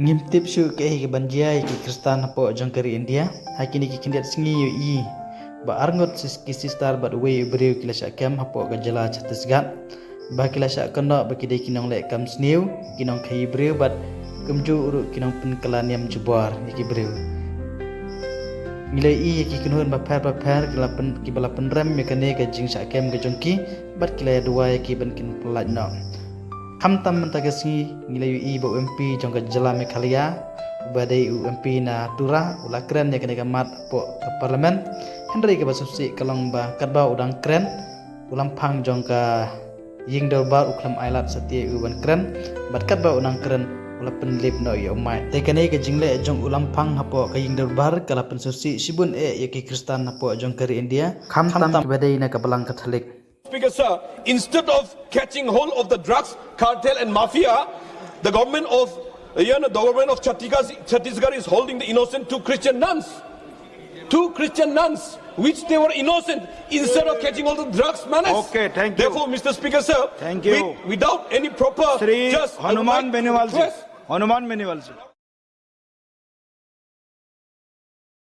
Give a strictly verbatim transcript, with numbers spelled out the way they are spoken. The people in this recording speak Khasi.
Ngim tip shuh kaei kaban jia ïa ki Khristan hapoh jong ka ri India. Ha kine ki khyndiat sngi ïohi ba arngut ki sister bad uwei u briew ki la shah kem hapoh ka jylla Chhattisgarh ba ki la shah kynnoh ba ki dei ki nongleh kam sniew, ki nongkhaïi briew bad kumjuh ruh ki nongpynkylla niam jubor ïa ki briew. Ngi la ïohi ïa ki kynhun bapher bapher ki ba la pynrem ïa kane ka jingshah kem ka jong ki bad ki la ïa duwai ïa ki ban kin pyllait noh. Khamtam mynta ka sngi ngi la ïohi ba u M P jong ka jylla Meghalaya, uba dei u M P na Tura, u la kren ïa kane ka mat hapoh ka Parliament. Hynrei kaba sngewsih ka long ba katba u dang kren, u lamphang jong ka ïing dorbar u khlem ai lad satia ïa u ban kren, bad katba u dang kren u la pynlip noh ïa u mic. Te kane ka jingleh jong u lamphang hapoh ka ïing dorbar ka la pynsngewsih shibun eh ïa ki Khristan hapoh jong ka ri India, khamtam kiba dei na ka Balang Katholik. Speaker sir, instead of catching hold of the drugs cartel and mafia, the government of, you know, the government of Chhattisgarh, Chhattisgarh is holding the innocent two Christian nuns. Two Christian nuns, which they were innocent, instead of catching all the drugs, manners. Okay, thank you. Therefore, Mister Speaker, sir, Thank you. With, without any proper, Shri just, I would Hanuman like to Beniwal ji. Request. Hanuman Beniwal ji.